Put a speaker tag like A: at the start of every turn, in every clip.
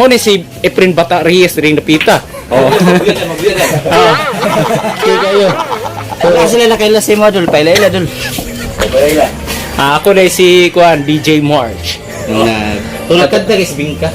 A: Mo ni si Efren Bata Reyes ring napita. Oh. Ah. Okay kayo.
B: Wala sila na kaila si mo dul, paila ila dul.
A: Ah, ako na si kuan DJ March.
B: Na tulad ka guys bingka.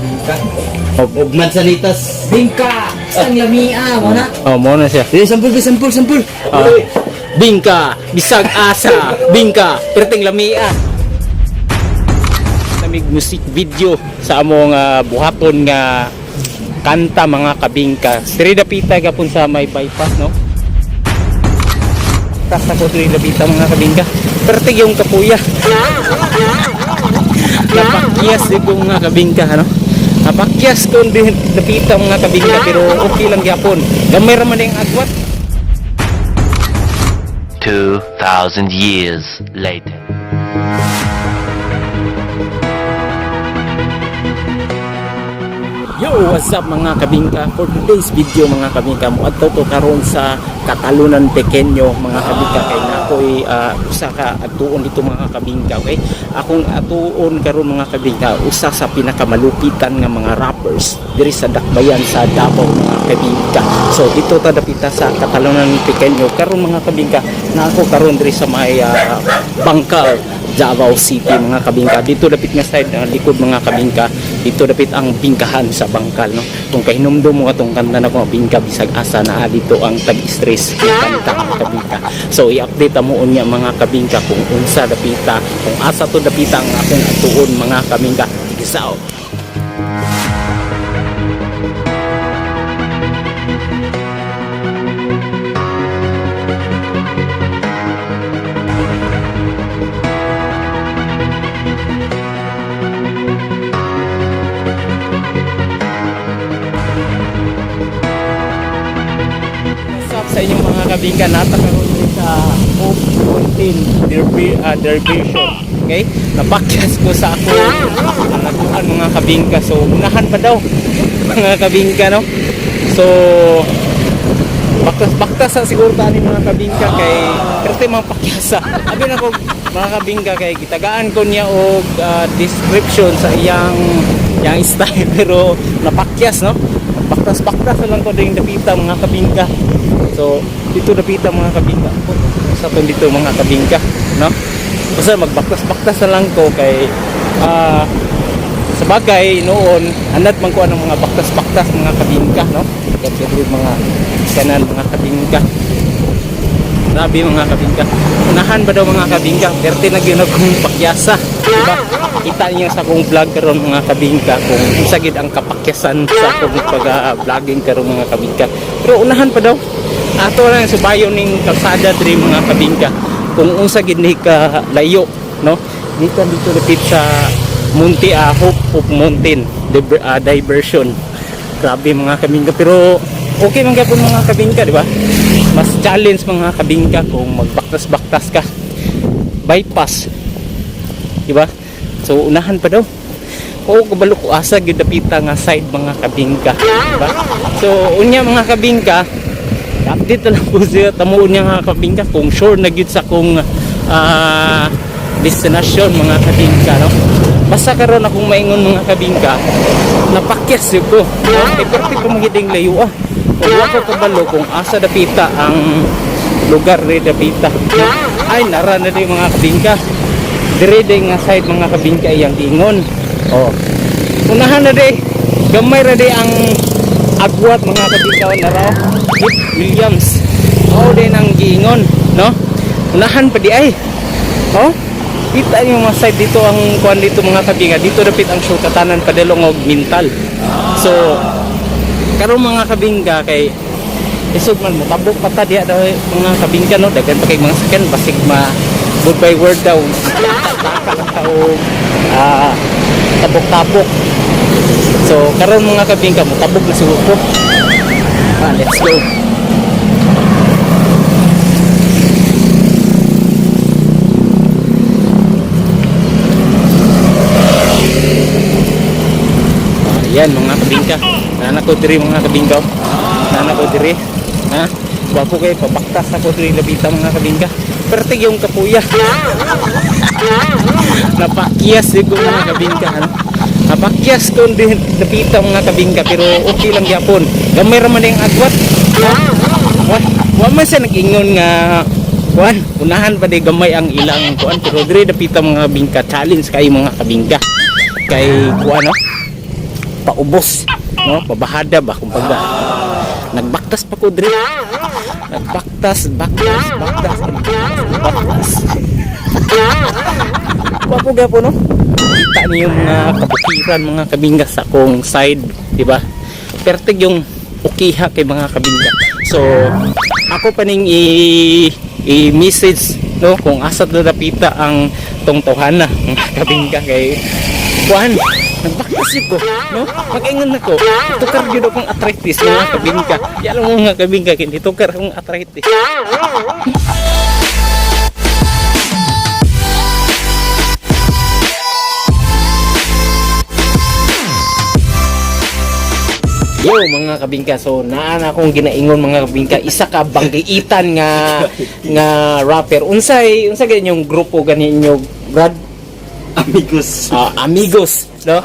B: Bingka. Og mansanitas.
C: Bingka! Sang lamia mo na.
A: Oh, mo na siya.
B: Eh, sampul be sampul sampul.
A: Ah, bingka, bisag asa, bingka, perting lamia. Namig music video sa among buhaton nga kanta, mga kabingka. Diri dapita gapon sa may bypass, no? Tas ako diri dapita, mga kabingka. Perting yung kapuya. Napakyas din ko, mga kabingka, ano? Napakyas ko din dapita, mga kabingka, pero okay lang gyapon. Gamay ra man ang agwat.
D: 2,000 years later.
A: Yo, what's up, mga kabingka? For today's video, mga kabingka, moadto ko karon sa Catalunan Pequeño, mga kabingka, kay nakoy usa ka atuon dito, mga kabingka, okay? Akong atuon karon, mga kabingka, usa sa pinakamalupitan nga mga rappers diri sa Dakbayan sa Davao, mga kabingka. So dito ta dapita sa Catalunan Pequeño karon, mga kabingka, na ako karon diri sa may Bangkal, Davao City, mga kabingka. Dito dapit nga side ang likod, mga kabingka. Dito dapit ang bingkahan sa Bangkal, no. Kung kahinumdum mo atong kanta na ko bingka bisag asa na dito ang tag-stress kanta, mga kabingka. So i-update mo unya, mga kabingka, kung unsa dapita, kung asa to dapita ang akong atuon, mga kabingka. Tigisaw. What's up sa inyong mga kabingka? Nata karon diri sa Hope Mountain Derbyshire. Okay? Napakyas ko sa ako nakuhan, mga kabingka. So unahan pa daw, mga kabingka, no? So baktas-baktas sa siguro tani, mga kabingka, kay pero mga pakyasa. Abi na ko, mga kabingka, kay gitagaan ko niya og description sa iyang iyang style pero napakyas, no? Baktas-baktas na lang ko ding dapita, mga kabingka. So dito dapita, mga kabingka. Sa tong dito, mga kabingka, no? Basta magbaktas-baktas na lang ko kay sa bagay noon anad man ko anong mga baktas-baktas, mga kabingka, no? Kasi mga kanan, mga kabingka. Grabe, mga kabingka. Unahan ba daw, mga kabingka? Perte na gyud akong pakyasa, diba? Kita niyo sa akong vlog karon, mga kabingka, kung unsa gid ang kapakyasan sa akong pag-vlogging karon, mga kabingka. Pero unahan pa daw. Ato lang subayon ning kalsada diri, mga kabingka, kung unsa gid ni ka layo, no? Dito dito lapit sa Munti Hope of Mountain Diversion. Grabe, mga kabingka, pero okay man gyapon, mga kabingka, di ba? Mas challenge, mga kabingka, kung magbaktas-baktas ka. Bypass. Di ba? So unahan pa daw. Oo, kabalo ko asa gyud dapita nga side, mga kabingka, di ba? So unya, mga kabingka, update na lang po siya tamuon niya, mga kabingka, kung sure na gyud sa kong destination, mga kabingka, no? Basta karon akong maingon, mga kabingka, napakyas yun ko, no? Kay perti pa magiging layo ah. Kung wa ko kabalo kung asa dapita ang lugar ri dapita, no? Ay, nara na di, mga kabingka. Dire di nga side, mga kabingka, iyang giingon. Oh, unahan na di, gamay ra di ang agwat, mga kabingka. Nara Kit Williams. Oh, din ang giingon, no? Unahan pa di ay. Oh, kita niyo mga side dito ang kuan dito, mga kabinga. Dito dapit ang sukatanan padulong og Mintal. So karon, mga kabingka, kay isog man mo tabok pa ta diha daw, mga kabingka, no? Daghan pa kay mga sakyan, basig ma goodbye word daw. Taka lang ta og tabok-tabok. So karon, mga kabingka, mo tabok na siguro ko. Ah, let's go. Ayan, mga kabingka. Nana ko diri, mga kabingka. Nana ko diri. Ha? Wapo kay pabaktas ako diri labita, mga kabingka. Pertig yung kapuya. Napakyas di ko, mga kabingka, ano? Napakyas ko din napita, mga kabingka, pero okay lang gyapon. Gamay ra man yung agwat. Wa wa man siya nag-ingon nga kuan, unahan pa di gamay ang ilang kuan, pero dire dapita, mga kabingka, challenge kayo, mga kabingka. Kay kuan, no? Paubos, no? Pabahada ba kumbaga. Nagbaktas pa ko dire. Nagbaktas, baktas, baktas, baktas. Wapo gapo, no? Kita niyo yung mga kabukiran, mga kabingga, sa akong side, di ba? Pertig yung ukiha kay mga kabingga. So, ako pa ning i-message, no, kung asa do napita ang tong tawhana, mga kabingga, kay kuan, nagbaktas yun ko, no? Mag-ingon ako, tukar yun akong arthritis, mga kabingka. Yan mo, mga kabingka, kay tukar akong arthritis. Yo, mga kabingka, so naa na akong ginaingon, mga kabingka, isa ka banggiitan nga nga rapper. Unsay unsay gani yung grupo gani inyo, Brad?
B: Amigos.
A: Ah, amigos, no?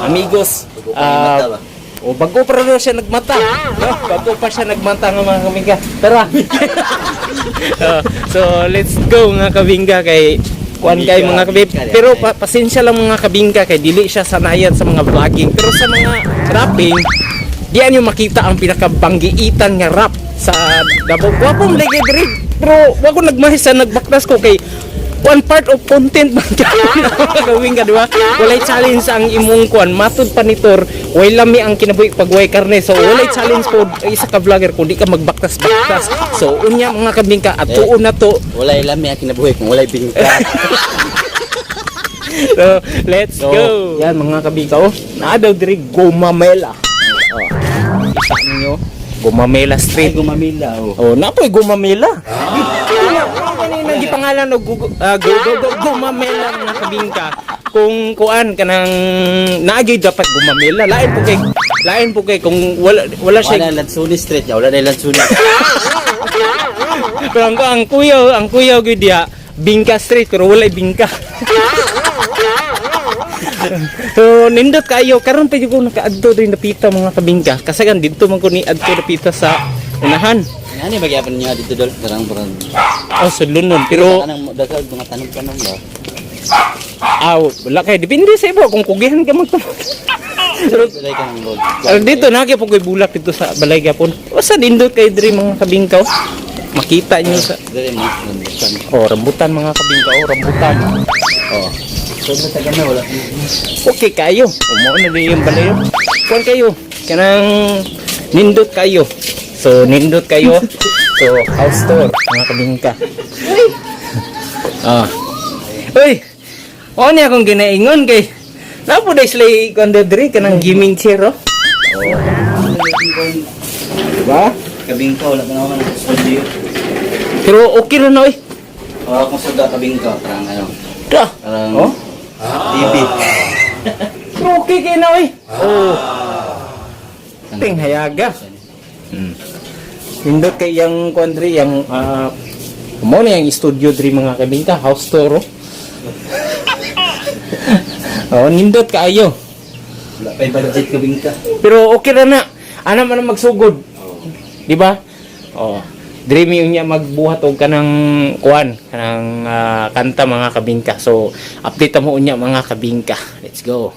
A: Amigos. Ah, o bago pa raw siya nagmata, no? Bago pa siya nagmata nga, mga kabingka. Tara. Ah, so let's go, mga kabingka, kay kuan kay mga kabingka. Pero pasensya lang, mga kabingka, kay dili siya sanayan sa mga vlogging. Pero sa mga rapping, diyan yung makita ang pinakabanggiitan nga rap sa Davao. Gwapong lagi diri. Pero wa ko nagmahis sa nagbaktas ko kay one part of content man ka gawin ka, di ba? Walay challenge ang imong kuan matud pa nitor, way lami ang kinabuhi pag way karne, so walay challenge po isa ka vlogger kung di ka magbaktas-baktas. So unya, mga kabingka, at tuon na to.
B: Walay lami ang kinabuhi kung walay bingka.
A: So let's
B: Go.
A: go. Yan, mga kabingka, oh, naa daw diri Gumamela. Oh, kita ninyo, Gumamela
B: Ay,
A: Street.
B: gumamila oh.
A: Oh, napoy Gumamela. Kanina gipangalan og Gumamela, mga kabingka. Kung kuan kanang naagay dapat Gumamela. Lain po kay kung wala wala siya.
B: Wala Lansuni Street, ya, wala na Lansuni.
A: Pero ang kuya gyud diya Bingka Street, pero walay bingka. So nindot kayo karon pa jud ko nakaadto diri napita, mga kabingka. Kasagan didto man ko ni adto napita sa unahan.
B: Ano ba gyapon niya dito dol? Karang parang.
A: Oh, sudlonon pero
B: Anang daghang mga tanom-tanom ba?
A: Ah, wala kay depende sa ibo kung kugihan ka magtulog.
B: Pero walay ka ng gold.
A: Ah, dito na kay koy bulak dito sa balay gapon. Basta nindot kay diri, mga kabingkaw. Makita niyo sa
B: Dili mo rambutan.
A: Oh, rambutan, mga kabingkaw, oh, rambutan.
B: Oh. So taga na wala.
A: Okay kayo. Umo na din yung balay. Kuan kayo. Kanang nindot kayo. So nindot kayo. So house tour, mga kabingka. Ah. Uy. O niya akong ginaingon kay Napo dai sila kuan diri kanang gaming chair, oh. Diba?
B: Kabingka wala pa naman ang studio.
A: Pero okay ra na, oy.
B: Oh, kung suda kabingka parang ano.
A: Da.
B: Parang
A: Oh?
B: TV.
A: Pero okay kay na, oy. Oh. Ting hayaga. Nindot kay yang kuan diri yang mo na yung studio diri, mga kabingka, house tour, oh. Oh, nindot kaayo.
B: Wala pa budget kabingka.
A: Pero okay ra na. Ana man ang magsugod. Di ba? Oh. Dream yung niya magbuhat og kanang kuan, kanang kanta, mga kabingka. So, update mo unya, mga kabingka. Let's go.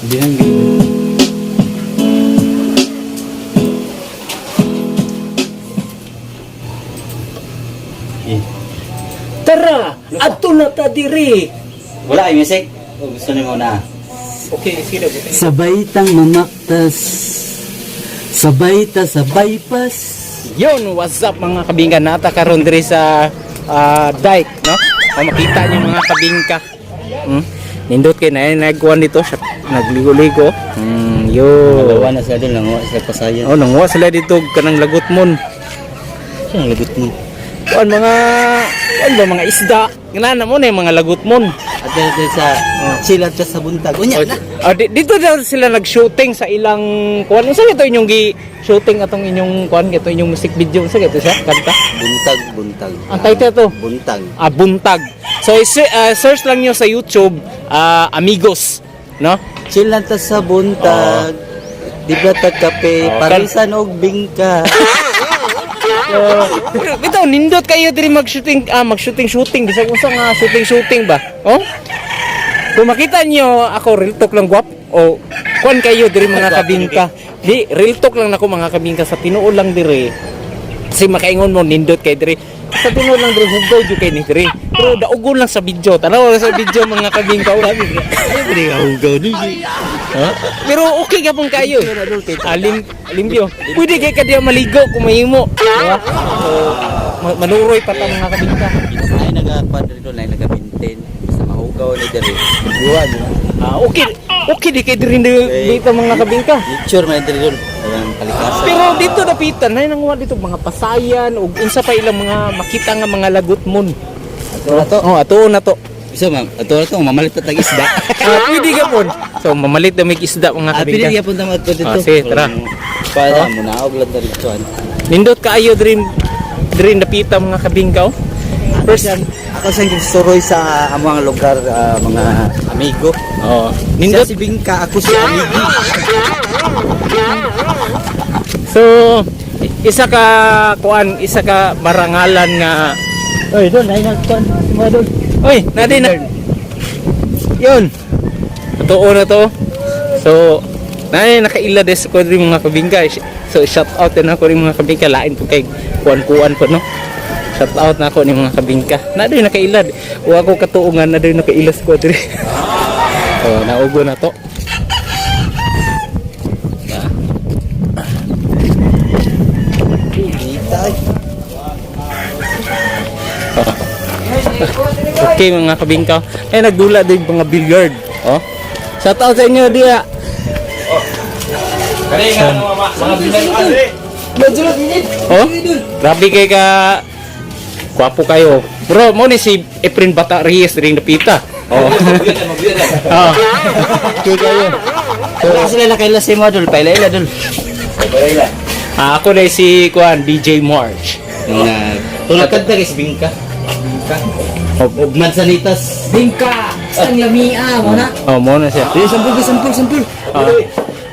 B: Hindi lang ganyan. Eh.
A: Tara, adto na ta diri.
B: Wala ay music. O gusto nimo na.
A: Okay, sige.
C: Sabay tang mamaktas, sabay ta sa bypass.
A: Yun, what's up, mga kabingka? Nata karon diri sa dike, no? O, makita niyo, mga kabingka. Nindot kay na nagkuan dito siya, nagligo-ligo. Yun.
B: Dalawa na sila doon lang sila pasayan.
A: Oh, nanguha sila dito kanang lagot mon.
B: Siya ang lagot mo.
A: Kuan mga kuan ba mga isda. Ngana mo na yung mga lagot mon.
B: At dahil sa sila sa buntag. Unya na.
A: Oh, dito daw sila nag-shooting sa ilang kuan. Unsa ito inyong gi shooting atong inyong kuan, ito inyong music video, unsa ito siya kanta?
B: Buntag, buntag.
A: Ang title to?
B: Buntag.
A: Ah, Buntag. So search lang nyo sa YouTube, Amigos, no?
B: Chill lang ta sa buntag. Di ba ta kape,
A: Oh.
B: parisan og bingka.
A: So, pero bitaw nindot kayo diri mag-shooting, mag-shooting shooting bisag unsa nga shooting shooting ba? Oh? Kung makita niyo ako, real talk lang, gwap o kuan kayo diri, mga kabingka. Di real talk lang nako, mga kabingka, sa tinuod lang diri. Kasi makaingon mo nindot kay diri. Sa tinuod lang diri, hugaw jud kay ni diri. Pero daugon lang sa video. Tanaw lang sa video, mga kabingka. Ura.
B: Ay, pwede ka hugaw di.
A: Ha? Pero okay ka pong kayo. Alim, limpyo. Pwede kay ka diya maligo kung mahimo. Diba? So, manuroy pa ta, mga kabingka.
B: Ay nagakuan dito, ay nagamintin. Basta mahugaw ni diri. Duwa di ba?
A: Ah, okay. Okay di kay diri dito, mga kabingka.
B: Nature man diri dol. Ayan kalikasan.
A: Pero dito dapitan nay nanguha dito mga pasayan ug unsa pa ilang mga makita nga mga lagot mon.
B: Ato na to.
A: Oh, ato na to.
B: Bisa ma'am, ato na to mamalit na tag isda.
A: Ah, pwede ka pon. So mamalit na may isda, mga
B: Ah, pwede
A: kabingka.
B: gyapon ta maadto dito.
A: Ah, sige, tara.
B: Para mo na og lang diri to.
A: Nindot kaayo diri diri napita, mga kabingka, oh. First,
B: Ako sa suroy sa among lugar, mga amigo.
A: Oh,
B: Nindot
A: nindot
B: si Bingka, ako si Amigo.
A: So, isa ka kuan, isa ka marangalan nga.
B: Oy, doon ay nagkuan mga doon.
A: Oy, nadi na. Yun. Totoo na to. So, nay nakaila des ko rin, mga kabingka. So, shout out na ako rin, mga kabingka. Lain po kay kuan-kuan po, no. Shout out na ako ni mga kabingka. Na doy nakailad. Wa ko katuungan na doy nakailas ko diri. So, naugo na to.
B: Kita.
A: Okay, mga kabingka. Eh nagdula din mga billiard. Oh. Shout out sa inyo diya. Oh, grabe kay ka gwapo kayo. Bro, mo ni si Efren Bata Reyes ring napita. Oh. Oh. Okay kayo.
B: Wala sila nakaila si mga dol, paila-ila dol.
A: Ah, ako na si Kuan DJ March.
B: Na tulad ka guys, Bingka. Bingka. Og mansanitas.
C: Bingka! Ang lamia, mo na.
A: Oh, mo na siya.
B: Dili sampul, sampul, sampul.
A: Ah,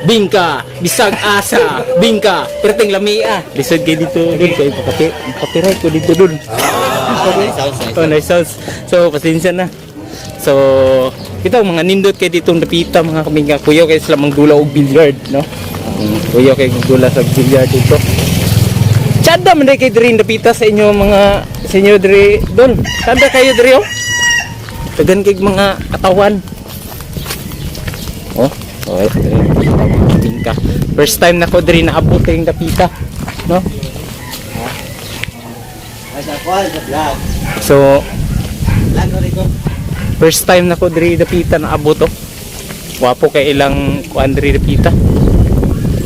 A: bingka, bisag asa, bingka, perting lamia. Lisod kay dito dun kay pakapi, copyright ko dito dun.
B: Nice house, nice.
A: Oh, nice house. So, pasensya na. So, ito mga nindot kay ditong napita, mga kamingka. Kuya kay sila manggula og billiard, no? Kuya kay gula sa billiard dito. Tsada man kay diri napita sa inyo mga sa inyo diri don. Tsada kayo diri, oh. Tagan kay mga katawan. Oh, okay. Diri napita, mga kabingka. First time na ko diri naabot yung napita, no?
B: Ay, sa kuan, sa vlog.
A: So,
B: Vlog ko riko.
A: first time na ko diri dapita na abot, oh. Wapo kay ilang kuan diri dapita.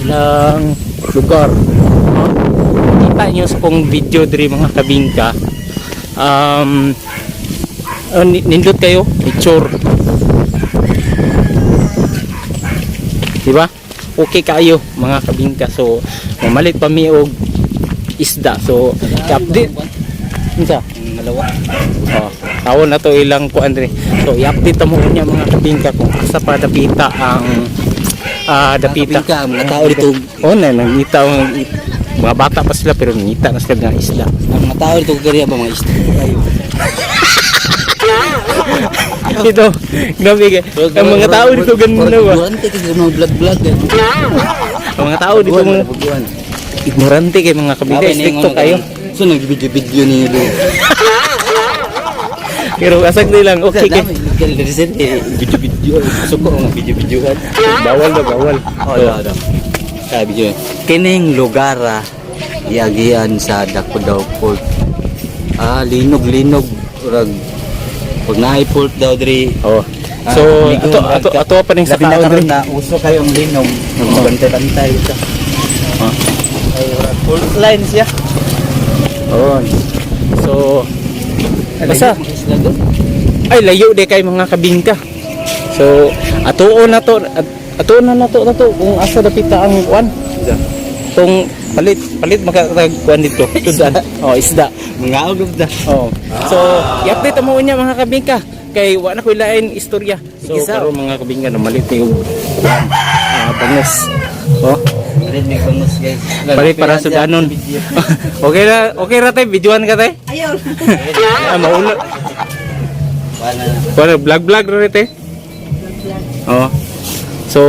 A: Ilang lugar. No? Kita niyo sa kong video diri, mga kabingka. Oh, nindot kayo, picture. Di ba? Okay kayo, mga kabingka. So, mamalit pa mi og isda. So, i-update. Unsa?
B: Ang malawa.
A: Oh, tawon na to ilang kuan diri. So i-update mo niya, mga kabingka, kung asa pa dapita ang dapita.
B: Kabingka, ang mga tao dito.
A: Oh, na nangita ang mga bata pa sila pero nangita na sila ng isla.
B: Ang mga tao dito kaya ba mga isda kayo.
A: Ito, grabe kay. Ang mga tao dito ganun na ba?
B: Ignorante kay mga vlog-vlog. Eh.
A: Ang mga tao dito mga
B: Buguan.
A: ignorante kay, mga kabingka, stricto kayo.
B: So nag-video-video niyo do.
A: Pero asag nilang okay kay.
B: Video-video. Suko ang video-videohan.
A: Bawal na bawal.
B: Oh, da, da. Sabi niyo, kining lugar Giagian sa dako daw port. Ah, linog linog rag pag naay port daw diri.
A: Oh. So
B: Ah, ligo,
A: ato ato ato pa ning sa
B: Labi na
A: kaon
B: karon
A: diri.
B: na uso kayo ang linog, nagbantay-bantay ito.
A: Oh.
B: Ay, murag port line siya.
A: Oh. So basta ay layo de kay mga kabingka. So atuon na to atuon na nato na to kung asa dapita ang kuan. Tong palit palit makatag kuan dito. Sudan. Oh, isda.
B: Mga og da.
A: Oh. So, i-update mo niya, mga kabingka, kay wa na koy lain istorya. So,
B: Sige,
A: karon, mga kabingka, namalit ni og kuan, bangos. Oh,
B: Palit may bangos, guys.
A: palit para sudanon. Okay ra, okay ra tay, videoan ka tay.
C: Ayaw.
A: Ah, maulo.
B: Wala na.
A: Wala vlog vlog ra tay. Oh. So,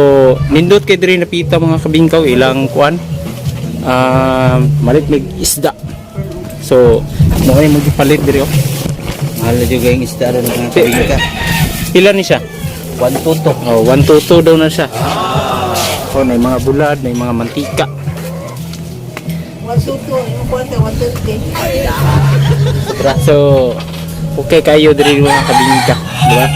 A: nindot kay diri napita, mga kabingkaw, ilang kuan. Ah, malit mig isda. So, mo ay mo gipalit diri oh.
B: Mahal na juga yung isda ron, mga kabingka.
A: Pila ni siya?
B: 122.
A: Oh, 122 daw na siya. Oh, may mga bulad, may mga mantika.
C: 122, yung kwarta, 130.
A: So, okay kayo diri, mga kabingka, di ba?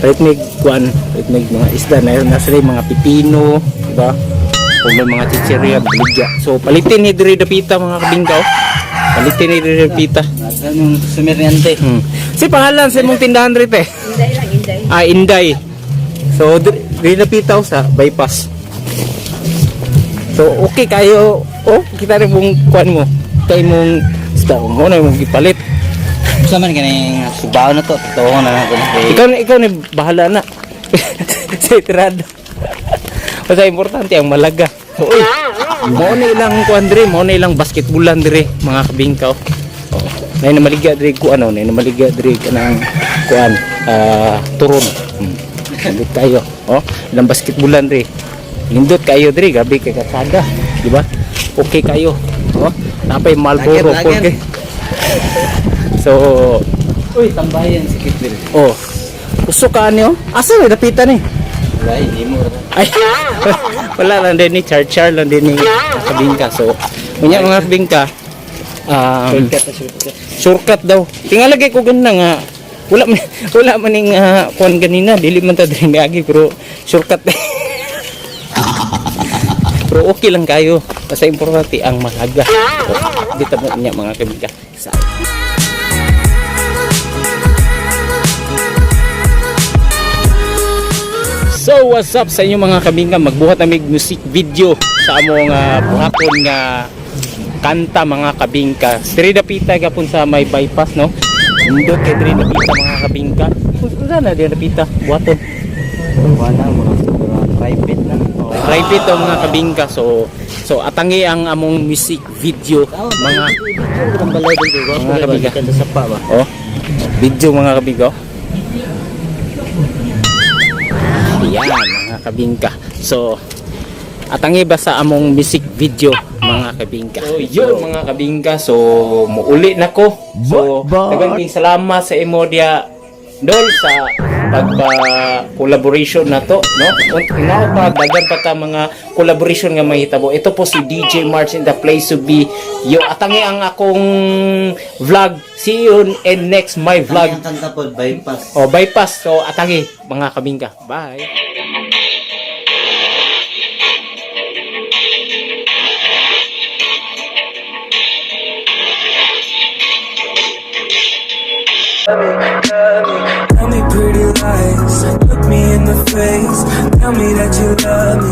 A: Palit may kuan, palit may mga isda na nasa rin mga pipino, di ba? O may mga chichirya, baligya. So, palitin ni diri dapita, mga kabingka, oh. Palitin ni diri dapita.
B: Nasa nung sumiryante.
A: Si pangalan sa imong tindahan diri te?
C: Inday lang, inday.
A: Ah, Inday. So, diri dapita oh, sa bypass. So, okay kayo. Oh, kita rin mong kuan mo. Kay mong isda mo na mong gipalit.
B: Sa man kaning subaw na to, totoo na lang ko na.
A: Ikaw na bahala na. Sa tirada. Basta importante ang malaga. So, uy, mo na ilang kuan diri, mo na ilang basketballan diri, mga kabingkaw. Oh, nay namaligya diri ku ano, nay namaligya diri kanang kuan, turon. Nindot kayo. Oh, ilang basketballan diri. Nindot kayo diri, gabi kay katsada, di ba? Okay kayo. Oh, napay Marlboro
B: Lager, lager.
A: 4K. So,
B: Uy, tambayan si Kitbil.
A: oh. Uso ka niyo? Asa na dapitan ni?
B: Wala, hindi mo.
A: Ay, wala lang din ni Char Char lang din ni kabingka. So, unya mga kabingka,
B: Shortcut na shortcut.
A: shortcut daw. Tingalagay ko ganina nga wala man ning kuan ganina, dili man ta diri miagi pero shortcut. Pero okay lang kayo. Basta importante ang malaga. So, dito mo niya, mga kabingka. Sa So what's up sa inyo, mga kabingka, magbuhat kami music video sa among buhaton nga kanta, mga kabingka. Diri dapita gapon sa may bypass, no. Nindot kay diri dapita, mga kabingka. Unsa na diri dapita buhaton?
B: Wala, mga private na.
A: Oh, private to, mga kabingka. So atangi ang among music video, mga
B: Ang balay dito,
A: mga kabingka.
B: Kanda sa pa ba?
A: Oh. Video, mga kabingka. Yan, mga kabingka. So atangi ba sa among music video, mga kabingka. So yun, mga kabingka, so muuli na ko. So daghang salamat sa imo diya Dol sa pagpa-collaboration na to, no? Inaw pa daghan pa ta mga collaboration nga mahitabo. Ito po si DJ March in the place to be. Yo, atangi ang akong vlog. See you in next my vlog.
B: Ang kanta po, bypass.
A: Oh, bypass. So atangi, mga kabingka. Bye.
E: Tell me pretty lies, look me in the face. Tell me that you love me.